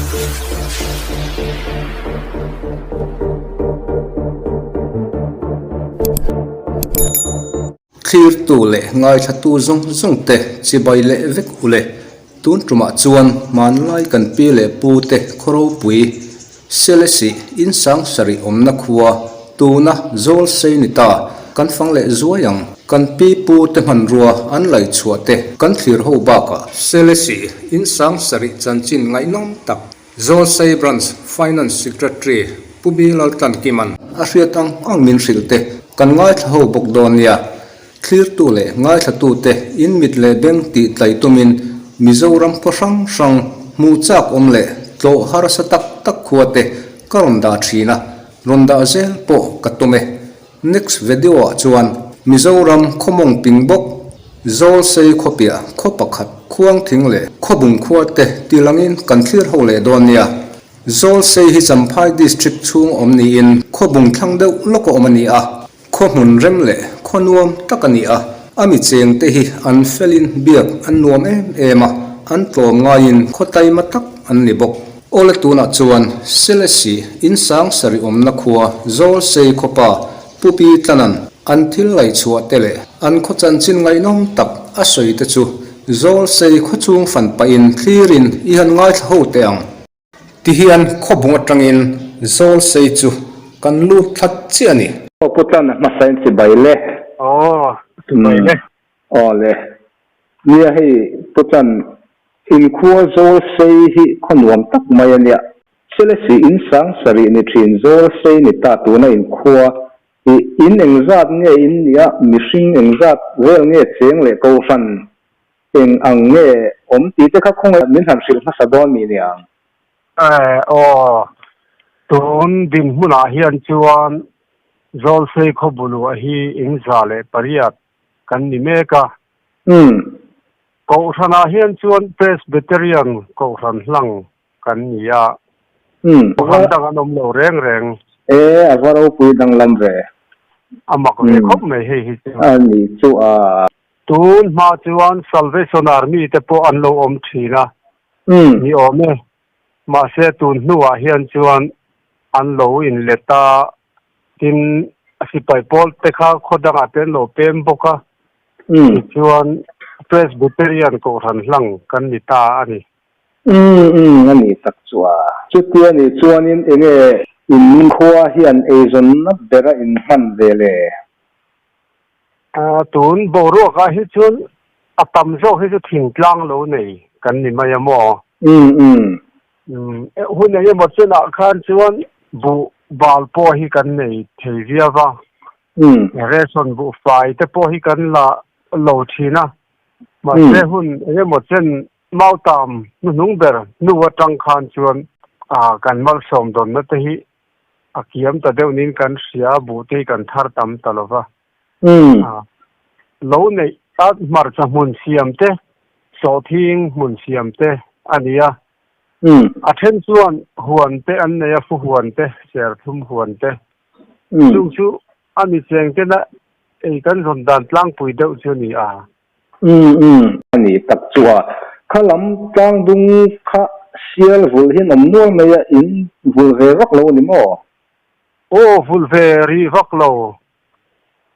Thlirtu leh ngaithlatu zawng zawng te chibai leh vek u le. Tun tumah chuan hmanlai kan pi leh pu te khaw ropui Selesih in sang sarih awmna khua tuna zawl sei ni ta kan fang leh zuai ang. Kan pi pu te hmanrua an laih chhuah te kan thlir ho bakah Selesih in sang sarih chanchin ngaihnawm tak Zawlsei Branch Finance Secretary Pu Bi Laltlankima'n a hriat ang ang min hrilh te kan ngaithla ho bawk dawn nia. Thlirtu leh ngaithlatute in mit leh beng tih tlai tumin Mizoram khaw hrang hrang hmu chak awm leh tlawh harsa tak tak khua te ka rawn dah thin a, rawn dah zel pawh ka tum e. Next video ah chuan Mizoram khaw mawng ping bawk Zawlsei khawpiah khaw pakhat khuang thing leh khaw bung khua te tilangin kan thlir ho leh dawn nia. Zawlsei hi Champhai District chhung awm niin khaw bung thlang deuh lawk a awm a ni a. Khaw hmun rem leh khaw nuam tak a ni a, a mi cheng te hi an felin biak an nuam em em a, an tlawm ngaiin khaw taima tak an ni bawk. Awle tunah chuan Selesih in sang sarih awmna khua Zawlsei khawpa Pu Pi Tlanan an thil ngaihchhuah te leh an khaw chanchin ngaihnawm tak a sawi te chu Zawlsei khaw chung fan pahin thlirin i han ngaithla ho teh ang. Tihian khawbung atangin Zawlsei chu kan lut thlat chiah a ni. Aw Pu Tlan a hmasa in chibai le. Aw chibai le. Aw le. Nia hei Pu Tlan, inkhua Zawlsei hi khaw nuam tak mai a nia. Selesih in sang sarih ni thin Zawlsei ni ta tuna inkhua hi in engzat nge in nia mihring engzat vel nge cheng leh kohhran Eng ang nge awm tih te kha khawngaih min han hrilh hmasa dawn mi niang? Eh aw, tun dinhmunah hian chuan Zawlsei khawbuluah hi eng 108 kan ni mek a. Umm. Kohhranah hian chuan Presbyterian kohhran hlang kan ni a. Umm. Kohhran dang an awm lo reng reng. Eh, a va ropui danglam ve. A mak ve khawp mai hei hi chu. A ni chu a. Tun hma chuan Salvation Army te pawh an lo awm thin a ni awm e. Mahse tun hnuah hian chuan an lo inlet a, tin sipai pawl te kha khaw dangah te an lo pem bawk a, tichuan Presbyterian Kohhran hlang kan ni ta a ni. Umm umm a ni tak chu a. Chutia nih chuanin enge in khua hian eizawnna bera in hman ve le? Tun boruakah hi chuan a tam zawk hi chu thingtlang lo nei kan ni mai a maw? Umm. Hun eng emaw chenah khan chuan buh bal pawh hi kan nei thei viau va. Ration buh fai te pawh hi kan la lo thin a. Mahse hun eng emaw chen mautam hnuhnung ber hnu atang khan chuan kan malsawm dawnna te hi A kiam ta deuh niin kan hria a, buh te hi kan thar tam ta lo va. Lo neih a hmarcha hmun siam te, sawhthing hmun siam te a ni a. A then chuan huan te an nei a, fu huan te, serthlum huan te. Chung chu a mi cheng tena ei kan zawn dan tlangpui deuh chu a ni a. Umm umm a ni tak chu a. Kha lam tlang dung kha sial vulh hian awm nual mai a, in vulh ve vak lo a ni maw? Aw vulh ve rih vak lo.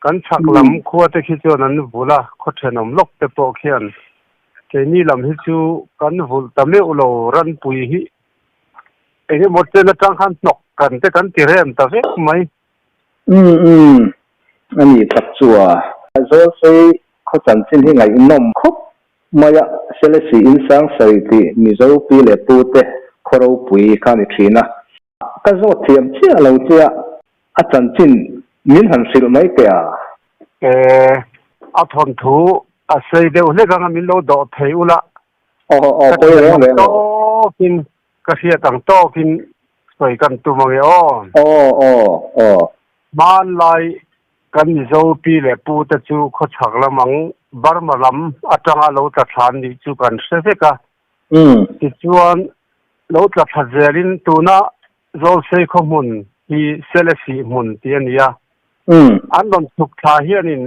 Kan chhak lam khua te khi chuan an vulh a, khaw thenawm lawk te pawh khian keini lam hi chu kan vulh ta meuh lo, ranpui hi eng emaw chen atang khan hnawk kan te kan ti rem ta vek mai. Umm umm a ni tak chu a. Zawlsei khaw chanchin hi ngaihnawm khawp mai a, Selesih in sang sarih tih Mizo pi leh pu te khaw ropui kha a ni thin a. Ka zawt thiam chiah lo che a, a chanchin min han hrilh mai teh a. Eh, a thawnthu a sei deuh hlek anga min lo dawh thei ula. Aw aw Ka pawi thiam reng ang reng lo. tawkin Ka hriat ang tawkin sawi kan tum ang e aw. Aw aw aw. Hmanlai kan Mizo pi leh pu te chu khawchhak lam ang Burma lam atanga lo tla thla an nih chu kan hre vek a. Tichuan lo tla thla zelin tuna Zawlsei khaw hmun hi Selesih hmun tih a ni a. An rawn chhuk thla hianin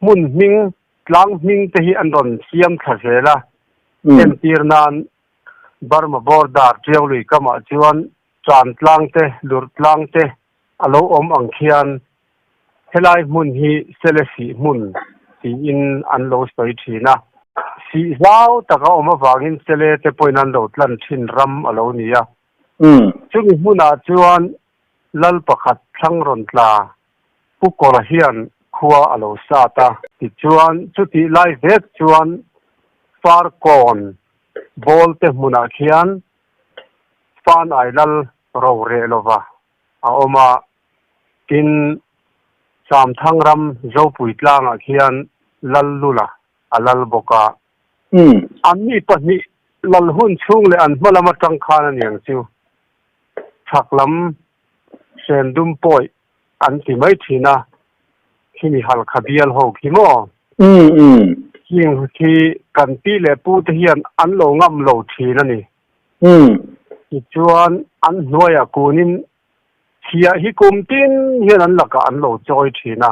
hmun hming, tlang hming te hi an rawn siam thla zel a. Entir nan. Burma border Tianglui kamah chuan Chan tlang te, Lurh tlang te a lo awm ang khian helai hmun hi Selesih hmun tiin an lo sawi thin a. Sih zau tak a awm avangin Sele te pawhin an lo tlan thin ram a lo ni a. Chumi hmunah chuan Lal pakhat thlang rawn tla Pu Kawla hian khua a lo sat a. Tichuan chutih lai vek chuan Farkawn Bawl te hmunah khian Fan ai lal ro reh lova a awm a, tin Samthang ram Zopui tlangah khian lal lula a lal bawk a. Anni pahnih lal hun chhung leh an hma lam atang khan a niang chu chhak lam hren dum pawih an ti mai thin a, khimi halkha bial ho khi maw? Khing khi kan pi leh pu te hian an lo ngam lo thin a ni. Tichuan an hnuaiah kunin chhiah hi kum tin hian an lakah an lo chawi thin a.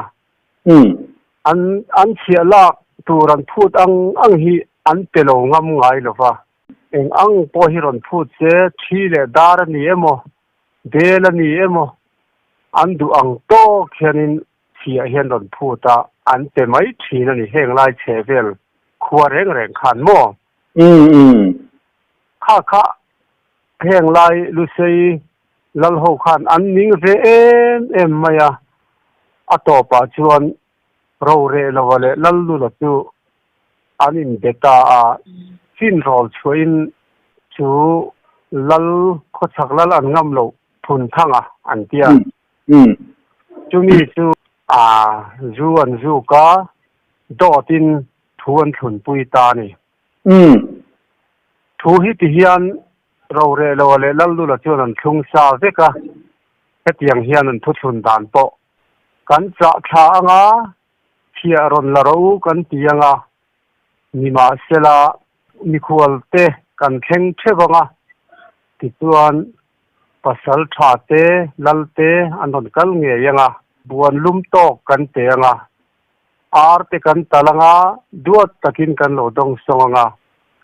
An an chhiah lak tur an phut ang ang hi an pe lo ngam ngai lo va. Eng ang pawh hi rawn phut se thi leh dar a ni emaw Bel a ni emaw, an duh ang tawk hianin chhiah hian rawn phut a, an pe mai thin a ni heng lai chhe vel khua reng reng khan maw? Kha kha heng lai Lusei lal ho khan an ning ve em em mai a, a tawpah chuan roreh lova leh Lallula chu an inbe ta a, chin rawl chhuahin chu lal khawchhak lal an ngam loh phun thang a an ti a. Chumi chu a zu an zuk a, dawtin thu an thlunpui ta a ni. Thu hi ti hian roreh loa leh Lallula chuan an thlung sa vek a, hetiang hian an thuthlun dan pawh kan chah thla anga Chhiah rawn la rawh u kan ti ang a, nimahsela mikhual te kan thleng theuh ang a, tichuan pasal tha te, lal te an rawn kal ngei ang a, buan lum tawk kan pe ang a, ar te kan tal ang a, duat takin kan lo dawngsawng ang a,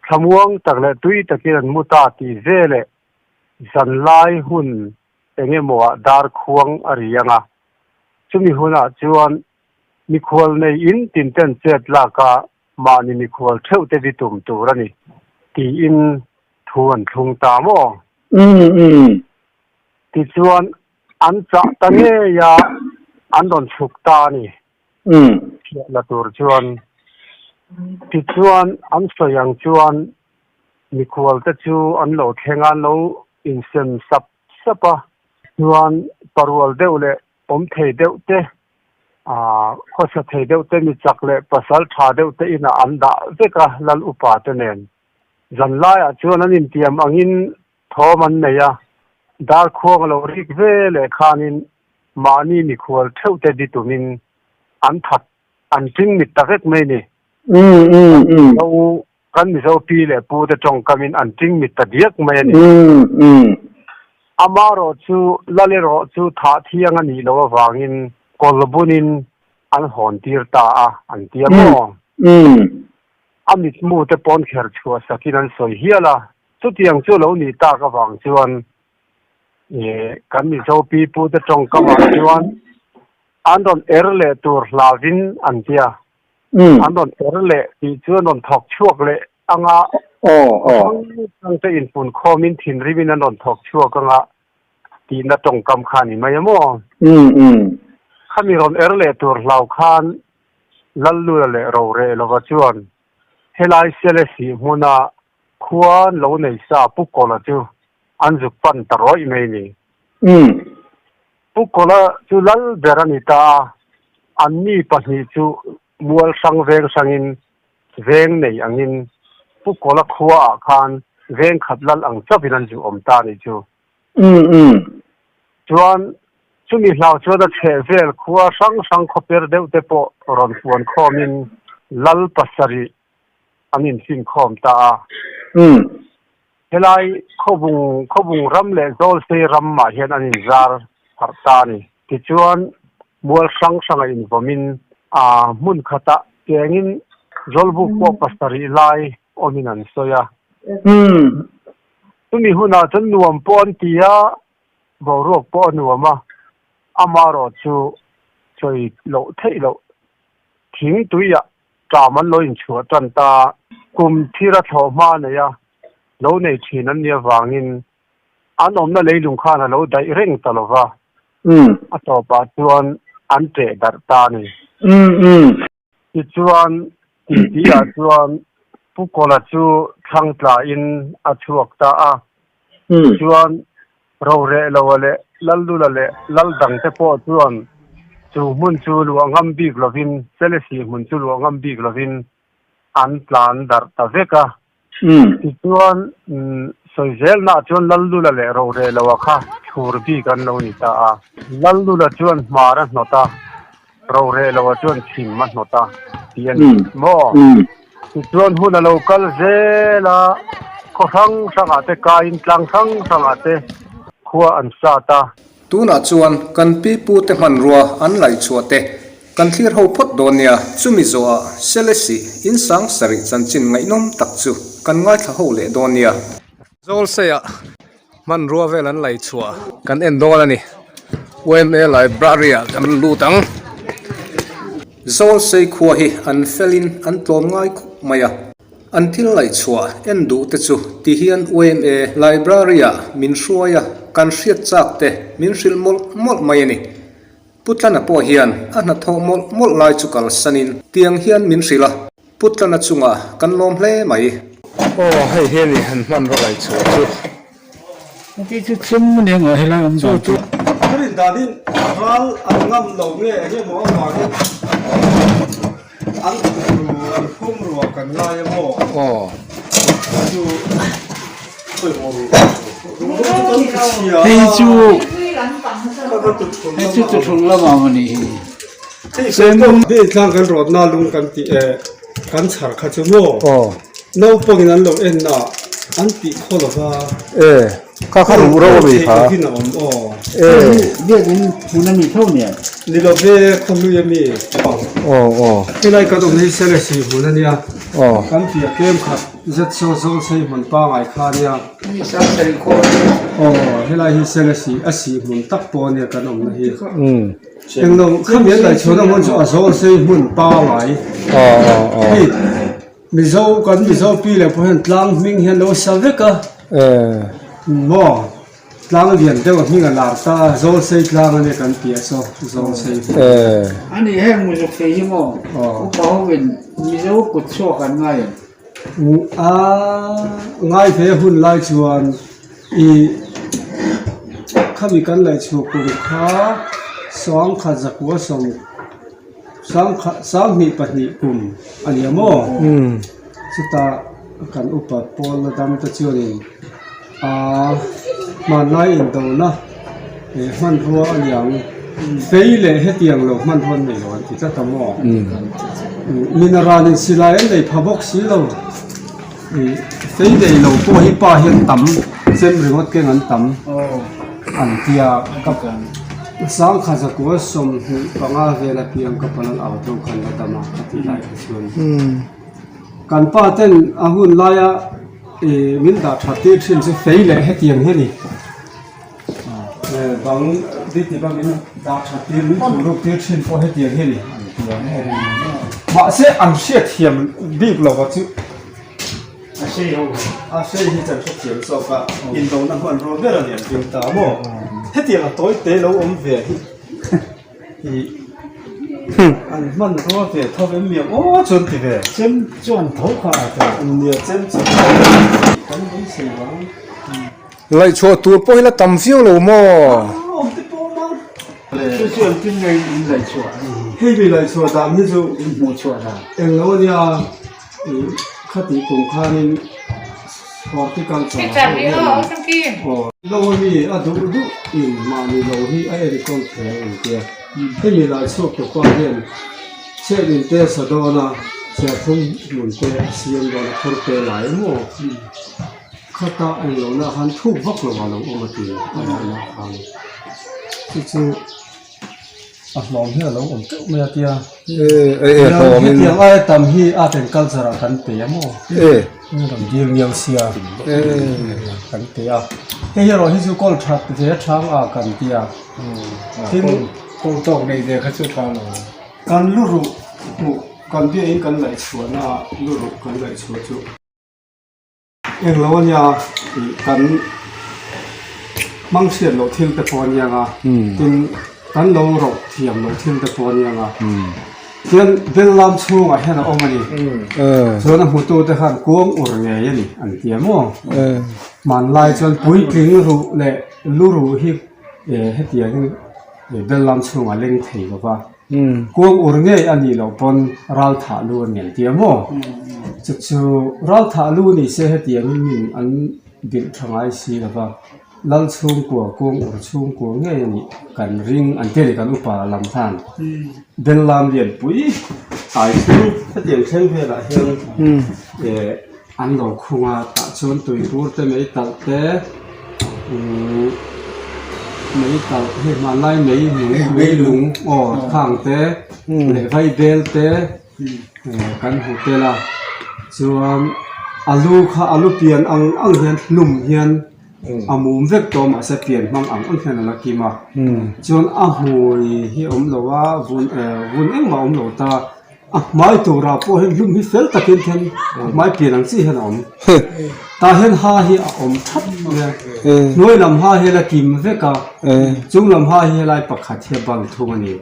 thlamuang tak leh tui takin an mu ta tih veleh zanlai hun eng emaw ah dar khuang a ri ang a. Chumi hunah chuan mikhual nei in tin ten chet lak a mahni mikhual theuh te vi tum tur a ni tiin thu an thlung ta maw? Tichuan an chah ta ngei a, an rawn chhuk ta a ni. Chhiah la tur chuan. Tichuan an sawi ang chuan mikhual te chu an lo thleng a, an lo insem sap sap a, chuan parual deuh leh awm thei deuh te, khawsa thei deuh te, mi chak leh pasal tha deuh te inah an dah vek a lal upa te nen. Zan laiah chuan an intiam angin thawm an nei a, darkhuang a lo rik ve leh khanin mahni mikhual theuh te di tumin an that an ting mit ta vek mai ni. Kan Mizo pi leh pu te tawngkamin an ting mit ta diak mai a ni. Amarawh chu lal erawh chu thah thiang a nih loh avangin kawl bunin an hawn tir ta a an ti a maw? A mitmu te pawn kher chhuah sakin an sawi hial a, chutiang chu lo nih tak avang chuan kan Mizo pi pu te tawngkamah chuan an rawn er leh tur hlavin an ti a. An rawn ter leh tih chu an rawn thawk chhuak leh ang a, hrang hrang te inpun khawmin thinrimin an rawn thawk chhuak ang a tihna tawngkam kha a ni mai a maw? Khami rawn er leh tur hlau khan Lallula leh Roreh lova chuan helai Selesih hmuna khua an lo nei sa Pu Kawla chu an zuk pan ta rawih mai ni. Pu Kawla chu lal ber a ni ta a, anni pahnih chu mual hrang veng hrangin veng nei angin Pu Kawla khuaah khan veng khat lal ang chauhin an zu awm ta a nih chu. Chuan chumi hlau chuan a chheh vel khua hrang hrang khawper deuh te pawh rawn puan khawmin lal pasarih an infinkhawm ta a. Helai khawbung khawbung ram leh Zawlsei ram mah hian an inzar harh ta a ni. Tichuan, mual hrang hranga invawmin a hmun khatah chengin Zawlbuk pawh pasarih lai awmin an sawi a. Chumi hunah chuan nuam pawh an ti a, boruak pawh a nuam a, amaherawh chu sawi loh theih loh thing tuiah ṭam an lo inchhuah ṭan ta. Kum thira thlawh hma nei a, lo nei ṭhin an nih avangin an awmna leilung khan a lo daih reng ta lo va, a tawpah chuan an ṭeh darh ta a ni. Tichuan, titi-ah chuan Pu Kawla chu thlang tlain a chhuak ta a. Tichuan, Rorehloa leh Lallula leh Lal dangte pawh chuan chu hmun chu luah ngam bik lovin, Selesih hmun chu luah ngam bik lovin an tlan darh ta vek a. Tichuan, sawizelnaah chuan Lallula leh Rorehloa kha thlur bik an lo ni ta a. Lallula chuan hmar a hnawt a, Rorehloa chuan chhim a hnawt a tih a ni maw? Tichuan hun a lo kal zel a, khaw hrang hrangah te kaiin tlang hrang hrangah te khua an sat a. Tunah chuan kan pi pute hmanrua an laihchhuah te Kan thlir ho phawt dawn nia, chumi zawhah Selesih in sang sarih chanchin ngaihnawm tak chu kan ngaithla ho leh dawn nia. Zawlseiah hmanrua vel an lei chhuah kan en dawn a ni. YMA Library ah kan lut ang. Zawlsei khua hi an felin an tlawm ngai khawp mai a. An thil laih chhuah en duh te chu ti hian YMA Library ah min hruai a, kan hriat chak te min hrilh mawlh mawlh mai a ni. Pu Tlana pawh hian a hnathawh mawlh mawlh lai chu kalsanin tiang hian min hrilh a, Pu Tlana chungah kan lawm hle mai. Aw hei hi a ni han hmanraw lai chhuah chu. Heti chu chum a ni ang helai awm dan chu. Ka rin danin ral an ngam lo nge eng emaw avangin an thukru an phum ruah kan ngai a maw? Aw. Chu pawimawh ru ru chu kan chhia Hei chu ka va tuthlun hei chu tuthlun lamah maw ni hi. Hei chu Hei tlang kan rawtna lung kan tih eh kan chhar kha chu maw? Aw. Naupangin an lo en a an tih khaw lova. E. Kha kha ruh ro a mi kha. Theih lovin a awm aw. E. Biakin hmun a ni tho nia. Ni lo ve khawhlui a mi. Aw aw. Helai kan awm hi Selesih hmun a nia. Aw. Kan piah tlem khat zet saw zawl sei hmun pangai kha a nia. Hemi sang sarih khaw a nia. Aw helai hi Selesih a sih hmun tak pawh a nia kan awmna hi. Umm. Englo khami an laihchhuahna hmun chu a zawl sei hmun pangai. Aw aw aw. Hei. Mizo kan Mizo pi leh pawh hian tlang hming hian lo sa vek a maw tlang lian deuh a hming a lar ta a Zawlsei tlang a nia kan tih a saw Zawlsei A ni heng muzuk thei hi maw upa ho in Mizo kut chhuak an ngai em? A ngai ve hun lai chuan i khami kan laihchhuah kum kha sangkhat zakua sawm Sanghnih pahnih kum a nia maw? Chutah kan upa Paul la dam te chuanin aa hmanlai indona hmanrua a niang fei leh hetiang lo hmanrua an nei lo an ti tlat a maw? Mineral in silai an nei pha bawk si lo. Fei nei lo pawh hi pa hian tam chem ringawt keng an tam an tia ka sangkhat zakua 25 vela piang ka palan au tho khan la dam a ka tih lai kha chuan kan pa ten a hun laia min dah that tir thin chu fei leh hetiang hi a ni. Bang dikip a min dah that tir min thuh ruk tir thin pawh hetiang hi a ni an ti a mahse an hriatthiam bik lo a chu a sei ho a sei hi chan hrethiam zawk a indona hmanrua ber a ni an ring ta maw hetiang a tawi te lo awm ve hi ih an hmanrua ve tho em mi ang aw chuan ti ve chem chuan tho kha a tawh nia chem chu kan beisei vang. Ngaihchhuah tur pawh hi la tam viau lo maw? Chu chu an tin ngei in ngaihchhuah a ni hi. Hei mi ngaihchhuah dan hi chu in hmuhchhuah dan. Eng lo a nia khati kum khanin horticulture ho hian aw lo a mi a duh duh in mahni lo hi a enkawl thei a ang tia. Hei mi ngaihchhuak tu pa hian chhiat in te sa dawn a serthlum hmun te a siam dawn a phur te lai maw? Khata eng lo lah khan thuk vak lo a lo awm a ti a laih lah khan chu chu A hlawm hi a lo awm teuh mai a tia hetiang aia tam hi art and culture ah kan pe a maw rawn dil miau sia kan pe a hei erawh hi chu kawl that ve chang a kan tia tin kawl tawk nei ve kha chu tha lo kan lu ruh hmuh kan biain kan laih chhuahna ah lu ruh kan laih chhuah chu. Englo a nia tih kan hmang hriat loh thil te pawh a nia nga tin kan lo rawh thiam loh thil te pawh a nia nga tian bel lam chhungah hian a awm a ni chuan a hmutu te khan kuang ur ngei a ni an ti a maw hmanlai chuan puitling ruh leh lu ruh hi hetiangin bel lam chhungah leng thei lo va. Kuang ur ngei a nih loh pawn ral thah lu a ni an ti a maw? Chu chu ral thah lu ni se hetiangin min an bilh tha ngai si lo va, Lal chhungkua kuang ur chhungkua ngei a nih kan ring an ti a ni kan upa lam khan. Bellam lianpui tai thleng hetiang thleng velah hian eh An lo khung a, tah chuan tuibur te mei talh te umm mei talh hei hmanlai mei nung mei lung aw khang te leh vaibel te kan hmu tel a chuan alu kha alu pian ang ang hian hlum hian a mum vek tawh mahse pian hmang ang ang hian a la kim a chuan a hmui hi a awm lo a vun eh vun engmah a awm lo ta. A hmai turah pawh hian hlum hi fel takin hian a hmai pian ang chi hian a awm. Tah hian ha hi a awm thap mai a, hnuai lam ha hi a la kim vek a, chung lam ha hi helai pakhat hi a ban thung a ni.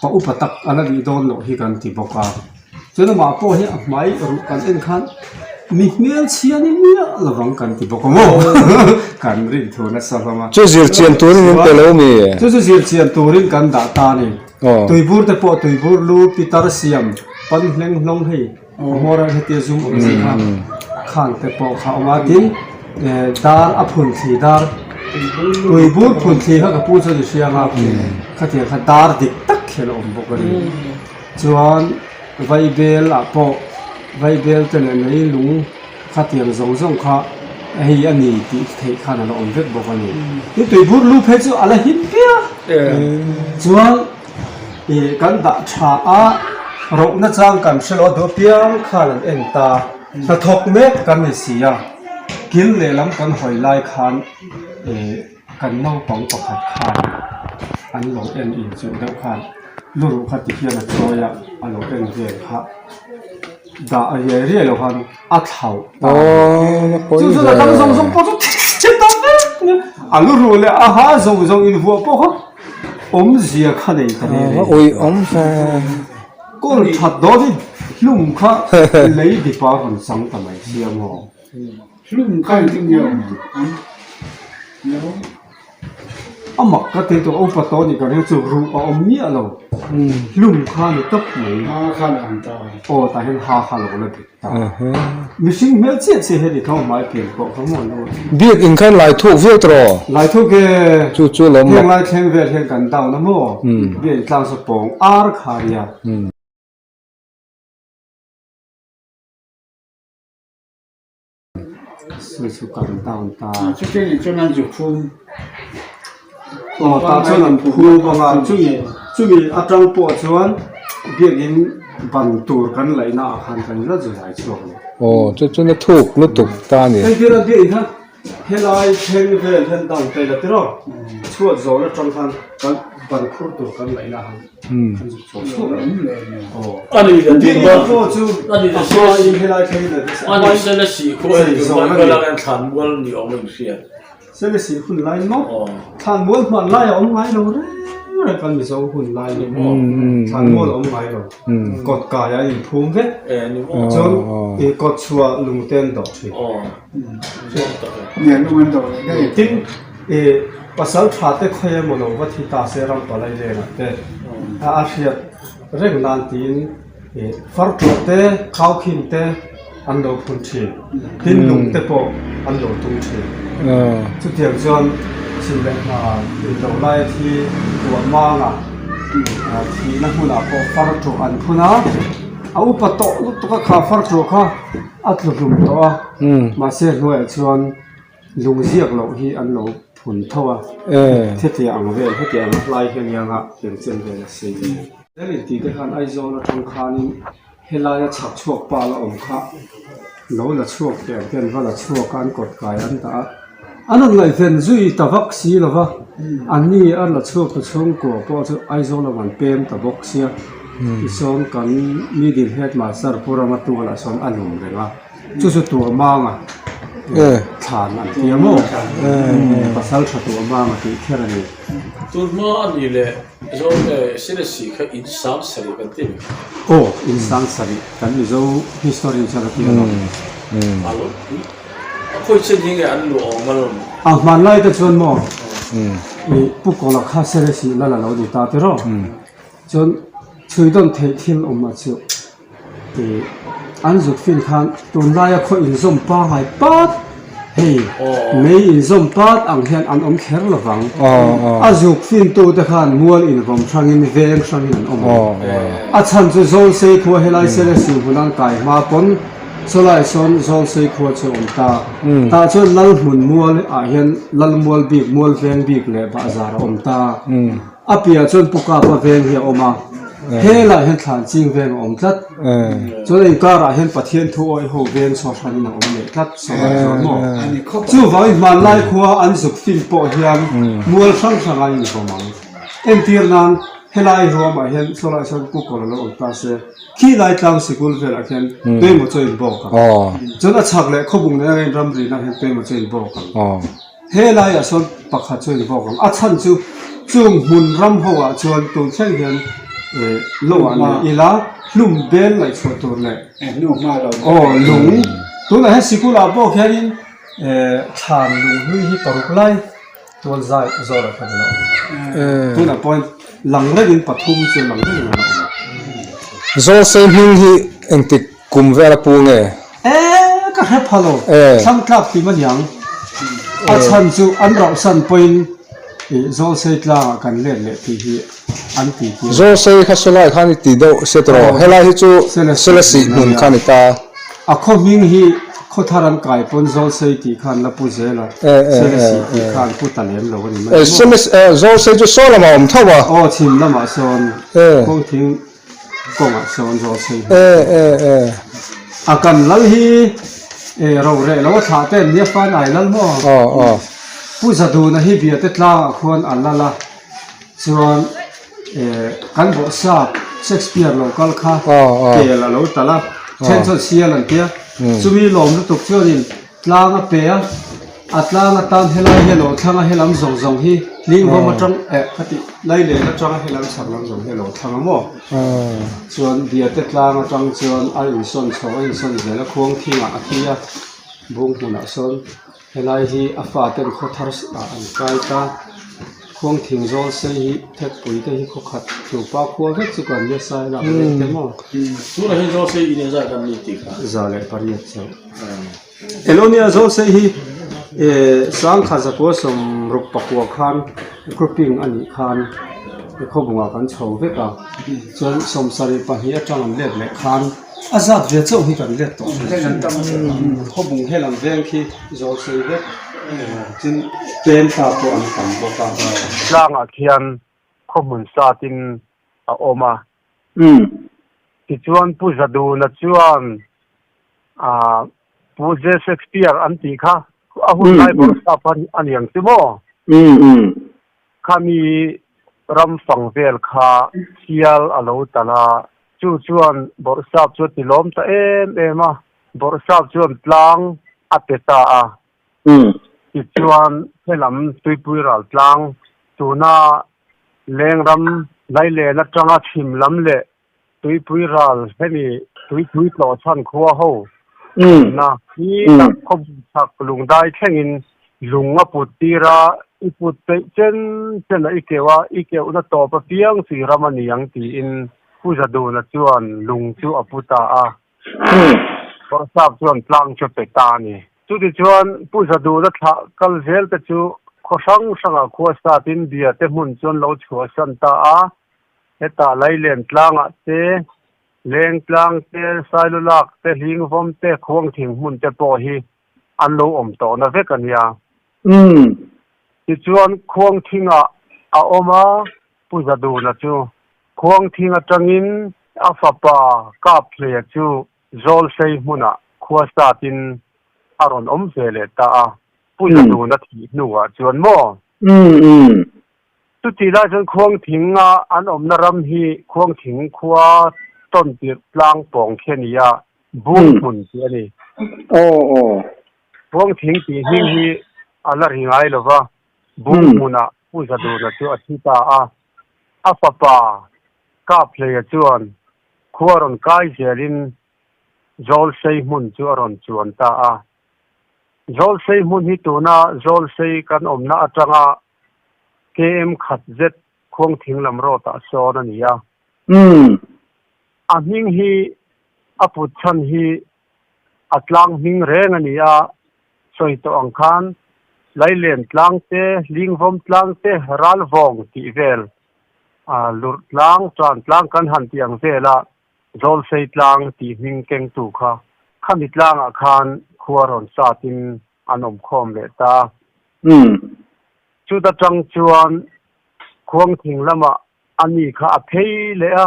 Pa upa tak a la nih dawn loh hi kan ti bawk a, chuan amah pawh hi a hmai ruh kan en khan mi hmelchhia ni miah lovang kan ti bawk a maw kan rin thu nasa hlawm a. Chu zirchian turin min pe lo mi? Chu chu zirchian turin kan dah ta a ni. Tuibur te pawh tuibur lu pitar siam pan hleng hlawng hei a hmawr ah hetia zum awm chi kha khang te pawh kha a awm a tin dar a phun thli dar tuibur phun thli kha ka pu chuan i hria ang a khatiang kha dar dik tak hian a awm bawk a ni chuan vaibel ah pawh vaibel te leh mei lung Khatiang zawng zawng kha hei a ni tih theih khan a la awm vek bawk a ni. Tin tuibur lu phei chu a la him piah chuan ih kan dah tha a, rohna chang kan hre lo a duh apiang khan an en ta. Hnathawk mek kan ni si a, kil lehlam kan hawi lai khan ih kan naupang pakhat khan an lo en inchuh deuh khan luruh kha ti hian a chawi a, a lo en vel kha. Dah a riai riai lo khan a thlauh ta chu chu a dang zawng zawng pawh chu thi ta vek nia a lu ruh leh a ha zawng zawng invuah pawh kha awmzia kha nei ta reng reng ui awm ve kawl that dawn hi hlum kha lei dipa rawn chang ta mai sia maw hlum kha engtin nge awm ang A mak ka ti tawh a upa tawh anih ka ring chu ruh a awm miah lo hlum kha a ni tawp mai ha kha a ang ta aw tah hian ha kha a lo la dik ta mihring hmel chiah chiah hian i tho hmai pian pawh kha maw lo biak in khan lai thuk viau tawh rawh lai thuk e chu chu lo heng lai thleng vel hian kan down a maw biak in tlang saw pawng ar kha a nia. Sawi chu kan down ta. Chuti nih chuan an zu phum. Aw tah chuan an phum ang a, chumi chumi atang pawh chuan biakin ban tur kan laihna ah khan kan la zu lai chhuak lo. Aw chu chuan a thuk lutuk ta a ni. Engtir a biakin khan helai thleng vel hian down ta ila tiraw chhuat zawn atang khan kan ban khur tur kan laihna ah khan. Selesih hun lai maw thlanmual hman lai a awm ngai lo reng reng kan Mizo hun lai ni maw thlanmual a awm ngai lo kawt kai a inphum vek chuan kawt chhuah lung te an dawh thin tin Pasal tha te khawi emaw lo va thi ta se ram palai lengah te a hriat reng nan tiin far ṭawh te khau khin te an lo phun ṭhin tin lung te pawh an lo tum ṭhin chutiang chuan chhim leh hna indo laia thi tuah manga thihna hmunah pawh far ṭawh an phun a a upa tawh lutuk a kha far ṭawh kha a tlu hlum tawh a mahse hnuaiah chuan. Lung ziak loh hi an lo phun tho a, hetiang ang vel hetiang ang hlai hi ania nga tiang chen vel a sei a ni. Zel intih te khan Aizawl atang khanin helaia chhak chhuak pa la awm kha lo la chhuak teh ang te an va la chhuak a an kawt kai an dah a, an rawn ngaihven zui ta vak si lo va, anni a la chhuak ta chhungkua pawh chu Aizawl lam an pem ta bawk sia, tichuan kan middle headmaster Pu Rama tualah sawn a lum reng a. Chu chu tuah mang a thlan an ti a maw? Pasal tha tuah mang a tih kher a ni. Tun hma a nih leh Zawlte Selesih kha in sang sarih kan ti mi? Aw, in sang sarih kan Mizo history chuan a ti a lawm. A lo pui. A khawi chen hi nge an luah awm alawm? A hmanlai te chuan maw i Pu Kawla kha Selesih lal a lo ni ta tiraw? Chuan chhui dawn theih thil awm a chu. Tih an zut fin khan tunlaia khaw inzawm pangai pat hei mei inzawm pat ang hian an awm kher lo vang. A zuk fin tute khan mual invawm hrangin veng hrangin an awm ang. A chhan chu Zawlsei khua helai Selesih hmun an kai hma pawn chawlai sawn Zawlsei khua chu a awm ta. Tah chuan Lalhmun mual ah hian Lalmual bik, mual veng bik leh bahzar a awm ta. A piah chuan Pu Kapa veng hi a awm a, helaiah hian thlan ching veng a awm tlat. Chuan a inkarah hian Pathian thu awih ho veng chhuah hranin a awm leh tlat sawi chuan maw. Chuvangin hmanlai khua an zuk fin pawh hian mual hrang hrang a invawm ang. Entir nan helai ruamah hian sawlaiah sawn Pu Kawla lo awm ta se, khi lai tlang sikul velah khian tuemaw chaw inbawk ang. Chuan a chhak leh khawbung nena ramrinah hian tuemaw chaw inbawk ang. He laiah sawn pakhat chu in vawk ang. A chhan chu chung hmun ram ho ah chuan tun thleng hian eh lo ah nei ila hlum bel laih chhuah tur leh aw lung tunah hian sikul ah pawh khianin eh thlan lung hlui hi paruk lai tual zai zawr ah khan a lo awm. Tunah pawhin lang rengin pathum chu lang rengin a lo awm. Zawlsei hming hi engtik Kum vel a pu nge? E, ka hre pha lo. Thlang tlak tim a niang. A chhan chu an rauhsan pawhin i Zawlsei tlangah kan let leh tih hi an ti tir. Zawlsei kha sawlai khan i ti deuh se tawh. Helai hi chu Selesih hmun kha a ni ta. A khaw hming hi khawthar an kai pawn Zawlsei tih khan la pu zel a, Selesih tih khan pu ta lem lo a ni mai maw? Zawlsei chu saw lamah a awm tho a. Aw, chhim lamah sawn kawngthing. Kawngah sawn zawl sei hle. A kan lal hi ro reh lo a thlah te an nia fan ai lal maw? Pu Zaduna hi Biate tlangah khuan a lal a, chuan kan bawhsap Shakespeare lo kal kha kel a lo talh a, then chuan sial an tia, chumi lawm lutuk chuanin Tlang a pe a, a tlang atan helai hi a lo thlang a, helam zawng zawng hi Hlingvawm atang eh ka tih Lailen atanga helam chhak lam zawng hi a lo thlang a maw? Chuan Biate tlang atang chuan a insawn chho a insawn zel a, khuang thingah a thi a, bung hmunah sawn helai hi a faten khaw thar ah an kai ta, khuang thing zawl sei hi thekpui te hi khaw khat nupa khua vek chu kan nia sai lak vek te maw? Tunah hian zawl sei in engzat kan ni tih kha? 108 chauh. Elonia Zawlsei hi sangkhat zakua sawmruk pakua khan grouping a nih khan khawbungah kan chho vek a, chuan 72 atang an let leh khan a zat ve chauh hi kan let tawh khawbung helam veng khi Zawlsei vek tin pen ta pawh an tam bawk a. Tlangah khian khawhmun satin a awm a. Tichuan Pu Zaduna chuan Aah Pu J Shakespeare an tih kha a hun lai bawrhsap a ni ang chu maw? Khami ram fang vel kha sial a lo talh a, chu chuan bawrhsap chu a ti lawm ta em em a, bawrhsap chuan tlang a pe ta a. Tichuan helam tuipui ral tlang tuna lengram lailen atanga chhim lam leh Tuipui ral hemi tuipui tlawh chhan khua ho na hi tak khawbung chhak lungdai thlengin lung a put tir a, i put peih chen chen a i keuh a, i keuhna tawp apiang chu i ram a ni ang tiin Pu Zaduna chuan lung chu a pu ta a. Bawrhsap chuan tlang chu a pe ta a ni. Chutichuan Pu Zaduna thlah kal zel te chu khaw hrang hrangah khua satin bia te hmun chuan lo chhuahsan ta a. Hetah Lailen tlangah te, Leng tlang te, Sailulak te, Hlingvawm te, Khuangthing hmun te pawh hi an lo awm tawhna vek a nia. Tichuan Khuangthingah a awm a, Pu Zaduna chu Khuangthing atangin a fapa Kaphleia chu Zawlsei hmunah khua satin a rawn awm ve leh ta a, Pu Zaduna thih hnuah chuan maw? Chutih lai chuan Khuangthinga an awmna ram hi Khuangthing khua tawn tirh tlang pawng khi a ni a, Bung hmun tih a ni. Khuangthing tih hming hi a la ri ngai lo va, Bung hmunah Pu Zaduna chu a thi ta a. A fapa Kaphleia chuan khua rawn kai zelin Zawlsei hmun chu a rawn chuan ta a. Zawlsei hmun hi tuna Zawlsei kan awmna atanga KM khat zet Khuangthing lam road ah sawn a ni a. A hming hi a put chhan hi a tlang hming reng a ni a, sawi tawh ang khan Lailen tlang te, Lingvawm tlang te, Ralvawng tih vel, Lurh tlang, Tan tlang kan han tih ang vela Zawlsei tlang tih hming kengtu kha khami tlangah khan khua rawn satin an awm khawm leh ta. Chuta tang chuan Khuangthing lamah a ni kha a phei leh a,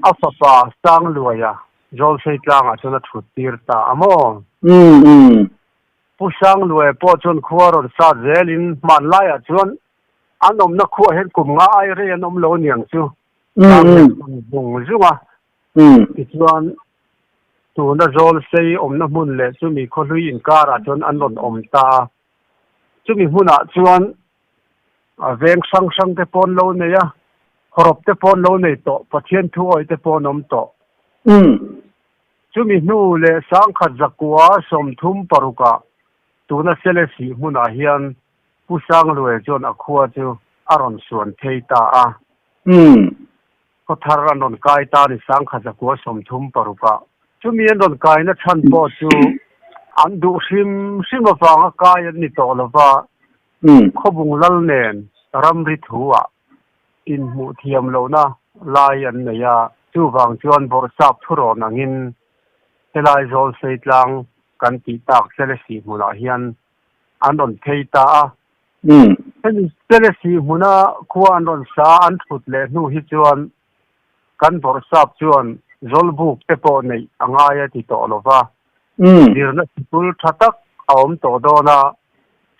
a fapa Sangluaia Zawlsei tlangah chuan a thut tir ta a maw? Pu Sangluaia pawh chuan khua rawn sat zelin hmanlaiah chuan an awmna khuah hian kum nga ai rei an awm lo aniang chu tlang leh zung zung a. Tichuan tuna Zawlsei awmna hmun leh chumi khawhlui inkarah chuan an rawn awm ta a. Chumi hmunah chuan veng hrang hrang te pawh an lo nei a, hawrawp te pawh an lo nei tawh, Pathian thu awih te pawh an awm tawh. Chumi hnu leh sangkhat zakua 36ah tuna Selesih hmunah hian Pu Sangluaia chuan a khua chu a rawn suan phei ta a. Khaw thar an rawn kai ta a ni 1936ah. Chumi an rawn kaina chhan pawh chu an duh hrim hrim avanga kai an ni tawh lo va, Khawbung lal nen ramri thu-ah inhmuh thiam lohna lai an nei a, chuvang chuan Bawrhsap thurawn angin helai Zawlsei tlang kan tih tak Selesih hmunah hian an rawn phei ta a. Hemi Selesih hmuna khua an rawn sa an thut leh hnu hi chuan kan Bawrhsap chuan Zawlbuk te pawh neih a ngai a ti tawh lo va, zirna sikul tha tak a awm tawh dawn a,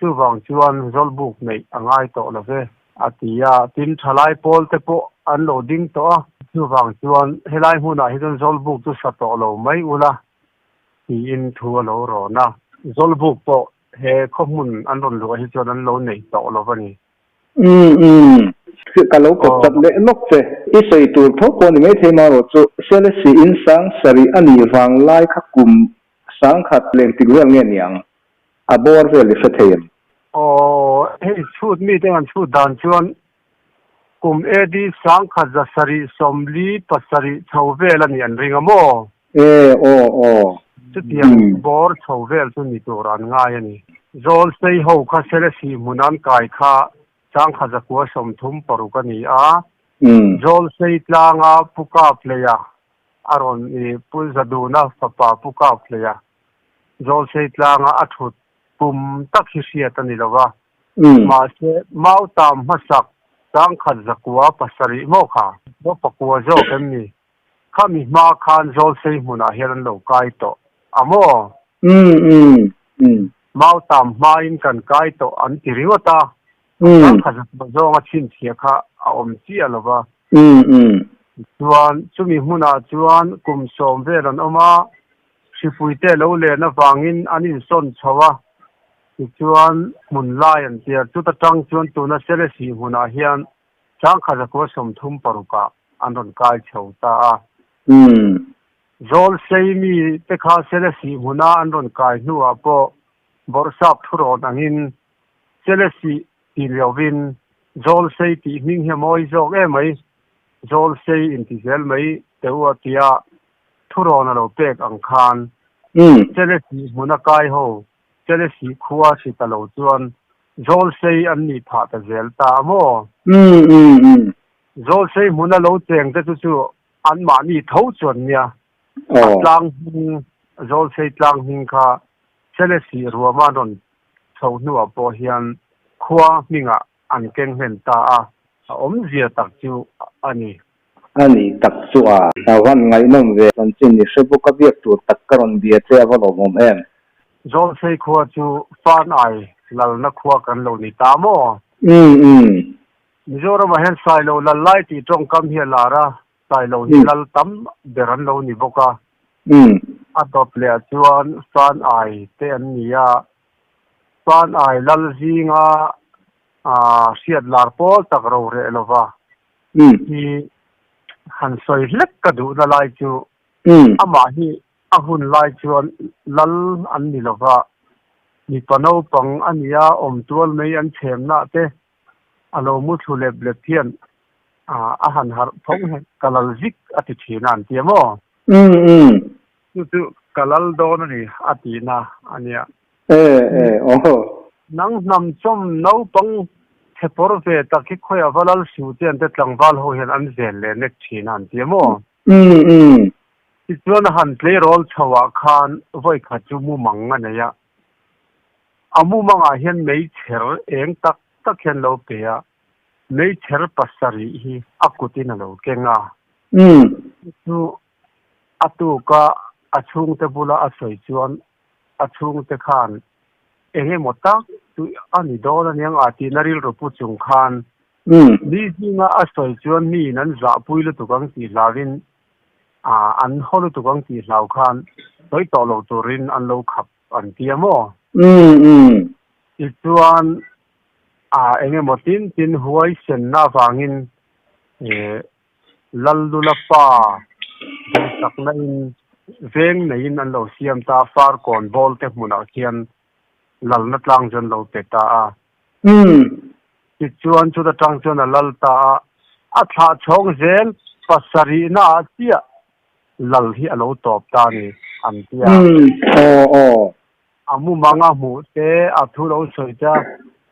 chuvang chuan Zawlbuk neih a ngai tawh lo ve a ti a. Tin, thalai pawl te pawh an lo ding tawh a, chuvang chuan helai hmunah hi chuan Zawlbuk chu sa tawh lo mai ula tiin thu a lo rawn a. Zawlbuk pawh he khaw hmun an rawn luah hi chuan an lo nei tawh lo va ni. Umm umm. Ka lo pawt chat leh lawk che. I sawi tur tho pawh ni maithei marawh chu Selesih in 7000 a nih vang lai kha kum 1000 leng tik vel nge niang? A bawr vel i hre thei em? Aw, hei chhut mite an chhut dan chuan kum AD 1747 chho vel a nih an ring a maw? E, aw, aw. Chutiang bawr chho vel chu ni tur an ngai a ni. Zawlsei ho kha Selesih hmun an kai kha 1936 a ni a. Zawlsei tlanga Pu Kaphleia a rawn i Pu Zaduna fapa Pu Kaphleia Zawlsei tlanga a thut kum tak hi hriat a ni lo va. Mahse, Mautam hmasak 1907 maw kha? Maw pakua zawk em ni? Khami hma khan Zawlsei hmunah hian an lo kai tawh a maw? Mautam hmain kan kai tawh an ti ringawt a, a zawnga chhinchhiah kha a awm chiah lo va. Tichuan, chumi hmunah chuan kum sawm vel an awm a, hripuite lo len avangin an insawn chho a, tichuan hmun lai an tia. Chuta tang chuan tuna Selesih hmunah hian 1936ah an rawn kai chho ta a. Zawlsei mi te kha Selesih hmuna an rawn kai hnuah pawh Bawrhsap thurawn angin Selesih ti lovin Zawlsei tih hming hi a mawi zawk em mai, Zawlsei inti zel mai teh u a tia thurawn a lo pek ang khan Selesih hmuna kai ho Selesih khua hri ta lo chuan Zawlsei an nih phah ta zel ta a maw? Zawlsei hmuna lo cheng te chu chu anmahni tho chuan nia. A tlang hming, Zawlsei tlang hming kha Selesih ruama rawn chho hnuah pawh hian. khua hmingah an keng hlen ta a, a awmzia tak chu a ni. A ni tak chu a. A van ngaihnawm ve. Chanchin i hre bawk a biak tur tak ka rawn bia che a va lawmawm em. Zawlsei khua chu Fan Ai lalna khua kan lo ni ta maw? Umm umm. Mizoramah hian Sailo lal lai tih tawngkam hi a lar a, Sailo hi lal tam ber an lo ni bawk a. A dawt leh ah chuan Fan Ai te an ni a, Fan Ai lal zinga hriat lar pawl tak ro reh lova hi han sawi hlek ka duhna lai chu amah hi a hun lai chuan lal an ni lova, mipa naupang a nia awm tual mai an chhemna te a lo mu thlu lep lep hian a han harh phawng hian ka lal zik a ti thin a an ti a maw? Chu chu ka lal dawn a ni a tihna a nia. E e aw. Nang hnam chawm naupang chhe pawr ve tak hi khawiah va lal suh che an te tlangval ho hian an zel leh nek thin a an ti a maw? Tichuan a han tleirawl chho ah khan vawikhat chu mumang a nei a. A mumangah hian meichher eng tak tak hian lo pe a, meichher pasarih hi a kutin a lo keng a. Chu a tuka a chhungte bula a sawi chuan a chhungte khan eng emaw tak chu a ni dawn aniang a tihna rilru pu chung khan mi zinga a sawi chuan miin an zahpui lutuk ang tih hlauin an haw lutuk ang tih hlau khan sawi tawh lo turin an lo khap an ti a maw? Tichuan eng emaw tin tin huaisenna avangin Lallula pa duhsakna in veng neiin an lo siam ta a, Farkawn bawl te hmunah khian lalna tlang chu an lo pe ta a. Tichuan chuta tang chuan a lal ta a, a thlah chhawng zel pasarihna ah chiah lal hi a lo tawp ta a ni an ti a. A mumang a hmuh te, a thu lo sawi te a,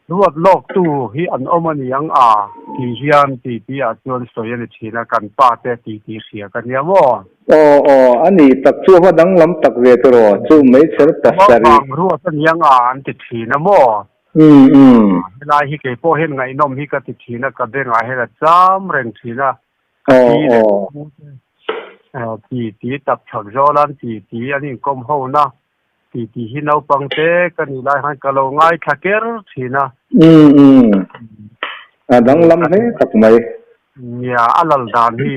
ruat lawk tu hi an awm a ni ang a tih hian titi ah chuan sawi a ni thin a, kan pa te titi hria ka nia maw? Aw aw, a ni tak chu a va danglam tak ve tiraw, chu meichher pasarih. Mumang ruat a ni ang a an ti thin a maw? Umm umm. Helai hi kei pawh hian ngaihnawm hi ka ti thin a, ka bengah hian a cham reng thin a, Aw aw. Ti ti tak chhak zawlan ti ti an inkawm ho na Ti ti hi naupang te ka nih lai khan ka lo ngaithla ker thin a. Umm umm. A danglam hle tak mai. Nia, a lal dan hi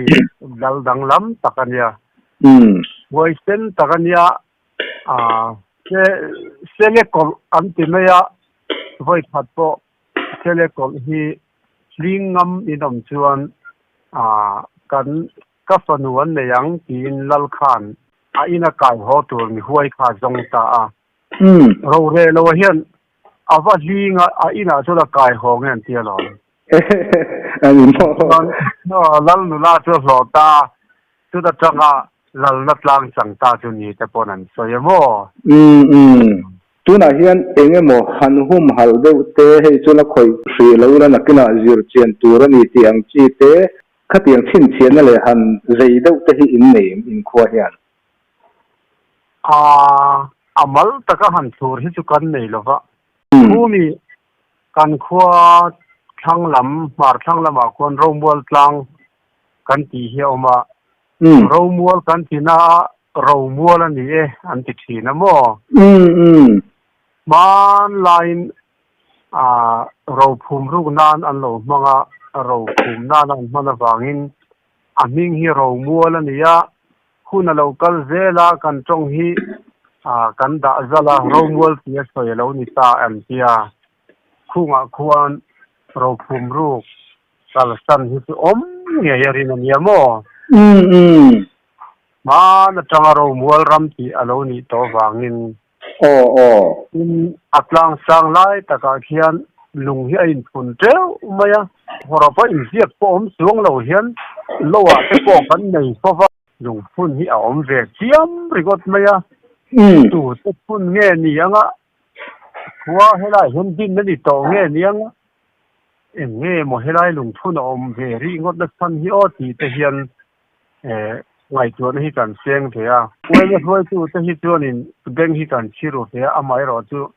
lal danglam tak a nia. Umm. Huaisen tak a nia. Aaa se sele kawlh an ti mai a, vawi khat pawh sele kawlh hi hling ngam in awm chuan aaa kan Ka fanu an nei ang tiin Lal khan a ina kai haw tur mi huai kha a zawng ta a. Roreh lo hian a va hling a, a inah chuan a kai haw nge an ti alawm. Chuan Lal nula chu a hlawh ta a, chuta tanga Lalna tlang chang ta chu ni te pawn an sawi a maw? Tunah hian eng emaw han humhalh deuh te hei chu la khawih hrih lo ila nakinah zir chian tur a ni tih ang chi te Khatiang chhinchhiahna leh han zei deuh te hi in nei em inkhua hian? A, a mal taka han thlur hi chu kan nei lo va. Khumi kan khua thlang lam, hmar thlang lamah khuan Romual tlang kan tih hi a awm a. Romual kan ti na a, Romual a ni e an ti thin a maw? Hmanlaiin A rophum ruk nan an lo hmang a, rophum nan an hman avangin a hming hi Romual a ni a, hun a lo kal zel a, kan tawng hi kan dah zal a, Romual tih a sawi a lo ni ta an ti a, khungah khuan rophum ruk kalsan hi chu awm ngei a rin a nia maw? Hman atanga Romual ram tih a lo nih tawh avangin Aw aw. Tin, a tlang sang lai takah khian lung hi a inphun teuh mai a, hawrawpa inziak pawh awm chuang lo hian loah te pawh kan nei fo va, lungphun hi a awm ve chiam ringawt mai a, tu te phun nge ni anga khua helai hian din a ni tawh nge ni anga eng nge maw helai lungphun a awm ve rih ngawt na chhan hi aw tih te hian Ngaihtuahna hi kan seng ve a. Uaina hruaitute hi chuanin beng hi kan chhi ru ve a, amaherawh chu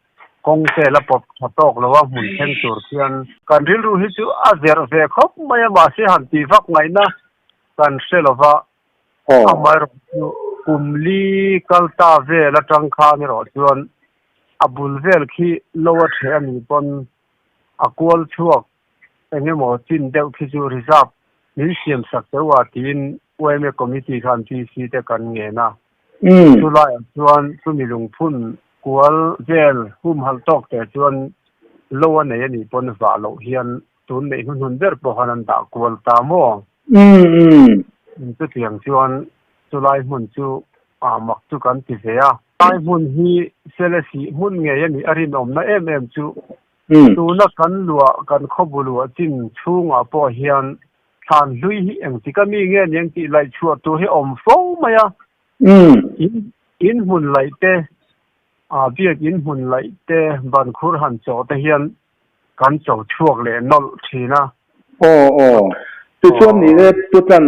Kawng te la pawp tha tawk lo a hmun thleng tur khian. Kan rilru hi chu a verh ve khawp mai a, mahse han tih vak ngaihna kan hre lo va, amaherawh chu kum li kal ta vel atang khan erawh chuan a bul vel khi lo a ṭheh a nih pawn a kual chhuak eng emaw chin deuh khi chu reserve min siam sak teuh a tiin yma committee khan PC te kan ngen a. Chulaiah chuan chumi lungphun kual vel humhalh tawk te chuan lo a nei a nih pawn vah loh hian tun neih hnuhnun ber pawh khan an dah kual ta maw? Chutiang chuan chulai hmun chu mak chu kan ti ve a. Chulai hmun hi Selesih hmun ngei a nih a rinawmna em em chu tuna kan luah kan khawbu luah chin chhungah pawh hian Thlan hlui hi engtik a mi nge niang tih laih chhuah tur hi awm fo mai a. In in hmun laih te, aa biak in hmun laih te, ban khur han chawh te hian kan cho chhuak leh nawlh thin a. Aw aw. Tichuan ni e Putlan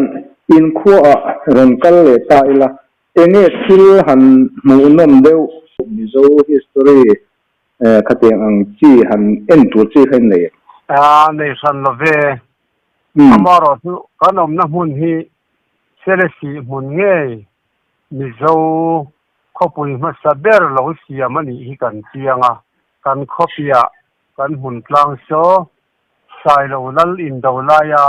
inkhuaah rawn kal leh ta ila, enge thil han hmuhnawm deuh? Mizo history khatiang ang chi han en tur chi kha in nei em? Aa nei hran lo ve. Amaherawh chu kan awmna hmun hi Selesih hmun ngei Mizo khawpui hmasa ber lo siam a nih hi kan chiang a. Kan khawpiah kan hmun tlang saw Sailo Lal indo laia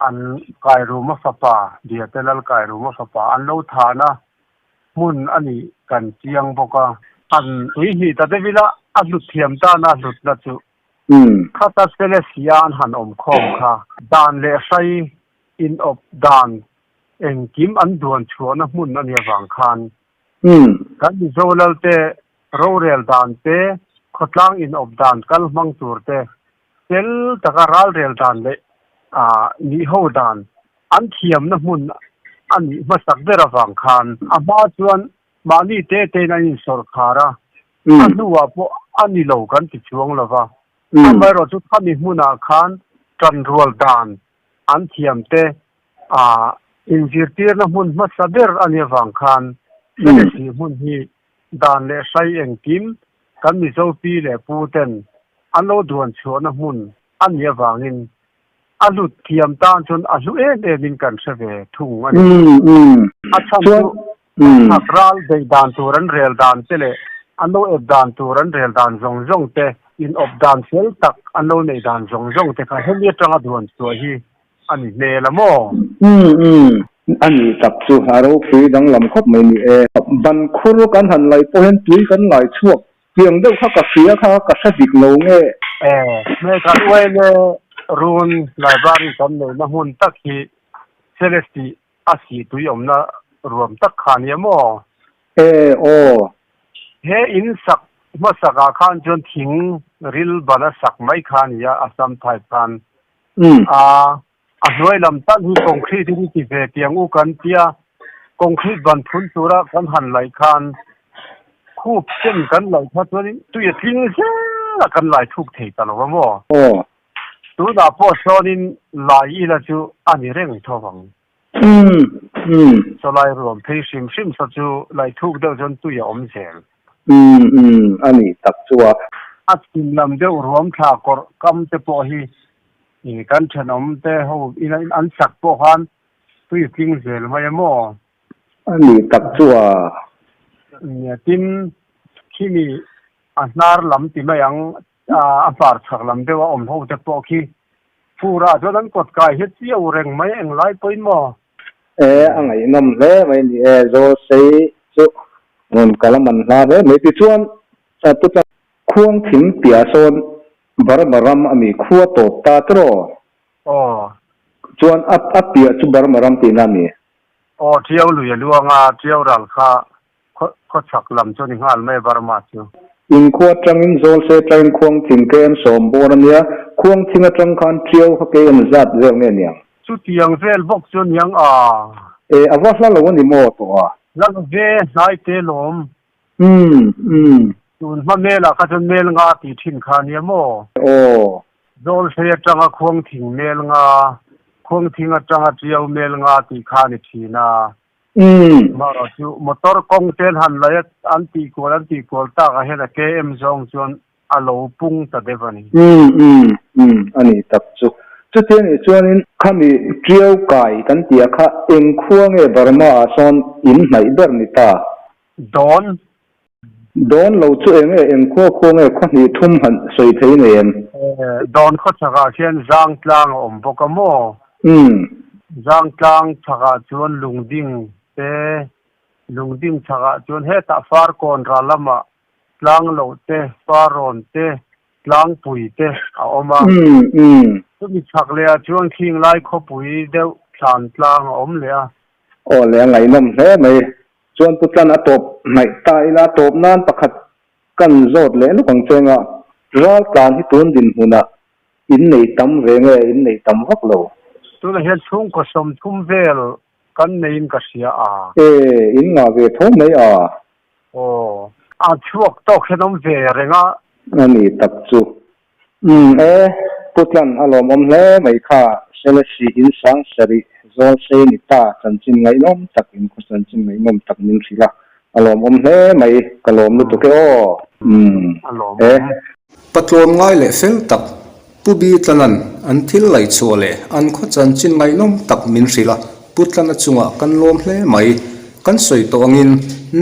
an Kairuma fapa, Biate Lal Kairuma fapa an lo thahna hmun a nih kan chiang bawk a. An tui hnih ta deuh ila a hlut thiam tana hlutna chu Khata Selesih a an han awm khawm kha dan leh hrai inawp dan engkim an duan chhuahna hmun a nih avang khan kan Mizo Lalte rorel dan te, khawtlang inawp dan kal hmang tur te, fel taka ralrel dan leh nihho dan an thiamna hmun a nih hmasak ber avang khan a hma chuan mahni te tein an insawrkhar a, a hnuah pawh a ni lo kan ti chuang lo va. Amaherawh chu khami hmunah khan tanrual dan an thiam te a inzirtirna hmun hmasa ber a nih avang khan Selesih hmun hi dan leh hrai engkim kan Mizo pi leh pu ten an lo duan chhuahna hmun a nih avangin a hlut thiam tan chuan a hlu em em in kan hre ve thung a ni. A chhan chu Chhak ral beih dan tur an rel dan te leh an lo ep dan tur an rel dan zawng zawng te, in awp dan fel tak an lo neih dan zawng zawng te kha hemi atanga duan chhuah hi a ni hmel a maw? Umm a ni tak chu a ropui danglam khawp mai ni e. Ban khur kan han laih pawh hian tui kan lai chhuak tiang deuh kha ka hria kha ka hre dik lo nge. E, hmel kan uaile run library kan neihna hmun tak hi Celeste A si tui awmna ruam tak kha nia maw? E aw. He in sak hmasak ah khan chuan thing ril ban a sak mai kha nia Assam type khan. A a hnuai lam tal hi concrete in ti ve tiang u kan tia concrete ban phun tura kan han laih khan khup chen kan laih kha chuan tui a tling zel a kan lai thuk thei ta lo a maw? Aw. Tunah pawh sawnin lai ila chu a ni reng tho vang. Chawlai ruam phei hrim hrim saw chu lai thuk deuh chuan tui a awm zel. A nih tak chu a. A chhim lam deuh ruam thla kawrh kam te pawh hi kan thenawm te ho ina an sak pawh khan tui a tling zel mai a maw? A nih tak chu a. Tin, khimi a hnar lam ti mai ang A hmar chhak lam deuh a awm ho te pawh khi furah chuan an kawt kai hi chiau reng mai englai pawhin maw? E, a ngaihnawm hle mai ni e, Zawlsei chu rawn kal a man hla hle mai. Tichuan, Putla khuang thing piah sawn Burma ram a mi khua tawp ta tiraw? Aw. Chuan a a piah chu Burma ram tihna a mi? Aw, Tiau lui a luang a, Tiau ral kha Khawchhak lam chu ni nghal mai Burma chu. Inkhua atangin Zawlse atangin Khuangthing KM sawm bawr a nia, Khuangthing atang khan Tiau kha KM zat vel nge niang? Chutiang vel bawk chu niang a. E, a va hla lo a ni maw tawh a? Hla lo ve, hnai te lawm. Umm, umm. Tun hma melah kha chuan mel nga tih thin kha nia maw? Aw. Zawlse atanga Khuangthing mel nga, Khuangthing atanga Tiau mel nga tih kha a ni thin a. Amaherawh chu motor kawng te an han laih a, an tih kual an tih kual takah hian a KM zawng chuan a lo pung ta deuh a ni. Umm umm umm a ni tak chu. Chuti a nih chuanin khami Tiau kai kan tih ah kha eng khua nge Burma ah sawn in hnaih ber ni ta? Dawn. Dawn lo chu eng nge eng khua khua nge khaw hnih thum han sawi thei nei em? Dawn khaw chhakah khian Zangtlang a awm bawk a maw? Umm. Zangtlang chhakah chuan Lungding te, Lungding chhakah chuan hetah Farkawn ral lamah Tlang loh te, Farawn te, Tlangpui te a awm a. Chumi chhak leh ah chuan khing lai khawpui deuh thlan tlang a awm leh a. Aw le, a ngaihnawm hle mai. Chuan Pu Tlan a tawp hnaih ta ila, a tawp nan pakhat kan zawt leh lawk ang che nga, ral tlan hi tun dinhmunah in nei tam ve nge in nei tam vak lo? Tunah hian chhungkaw 30 vel kan neiin ka hria a. E, in ngah ve tho mai a. Aw, a chhuak tawk hian awm ve reng a. A ni tak chu. Umm e, Pu Tlan a lawmawm hle mai kha, Selesih in sang sarih zawl sei ni ta chanchin ngaihnawm tak in khaw chanchin ngaihnawm tak min hrilh a, a lawmawm hle mai, ka lawm lutuk e aw. Umm e. Patlawm ngai leh fel tak Pu Bi Tlanan an thil laih chhuah leh an khaw chanchin ngaihnawm tak min hrilh a, Pu Tlana chungah kan lawm hle mai. Kan sawi tawh angin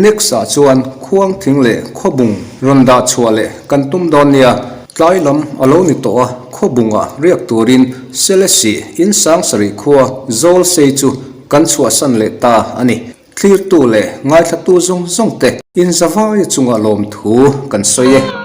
next ah chuan khuang thing leh khawbung rawn dah chhuah leh kan tum dawn nia. Tlai lam a lo ni tawh a, khawbungah riak turin Selesih in 7000 khua zawl sei chu kan chhuahsan leh ta a ni. Thlirtu leh ngaithlatu zawng zawng te inzavaia chungah lawmthu kan sawi e.